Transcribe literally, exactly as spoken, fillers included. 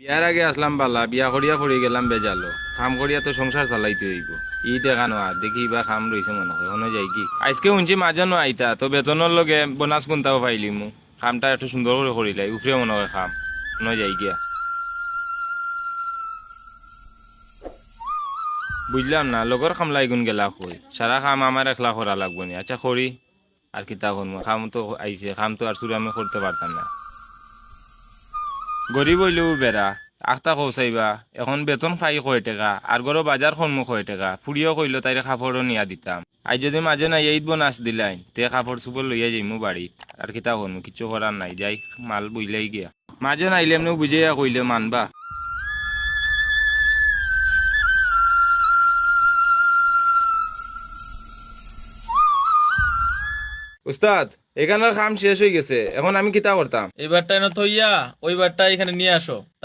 বিয়ার আগে আছলাম বালা, বিয়া করিয়া পড়ি গেলাম বেজালো। কাম করিয়া তো সংসার চালাইতে অইবো। ই দেখা নোয়া, দেখি ইবা কাম রইছে মনো কয়, হনো যাইগি। আইজকে হুনছি মাজনও আইতা, তো বেতনর লগে বোনাস কুন্তাও পাইলিমু। কামটা একটু সুন্দর করি করিলাই, উফরে মনো কয় কাম, হনো যাইগিয়া। বুঝলাম না, লগর কামলা ইগুন গেলা কই? সারা কাম আমার একলা করা লাগবো নি? আচ্ছা করি, আর কিতা করমু? কাম তো আইছে, কাম তো আর চুরামি করতে পারতাম না। গরিব অইলেও বেড়া, আখতা কও চাইবা, এখন বেতন পাই কয় টেকা, আর ঘরো বাজার করমু কয় টেকা, ফুড়িও কইলো তাইরে কাপড়ও নিয়া দিতাম। আইজ যদি মাজনও আইয়া ঈদ বোনাস দিলাইন, তে কাপড় চুপড় লইয়া যাইমু বাড়িত, আর কিতা করমু, কিচ্ছু করার নাই, যাই মাল বইলাই গিয়া। মাজনও আইলে এমনেও বুঝাইয়া কইলে মানবা। উস্তাদ, এখানর কাম শেষ অই গেছে, এখন আমি কিতা করতাম? এইবারটা এনে থইয়া ওইবারটা এখানে নিয়ে আসো, তার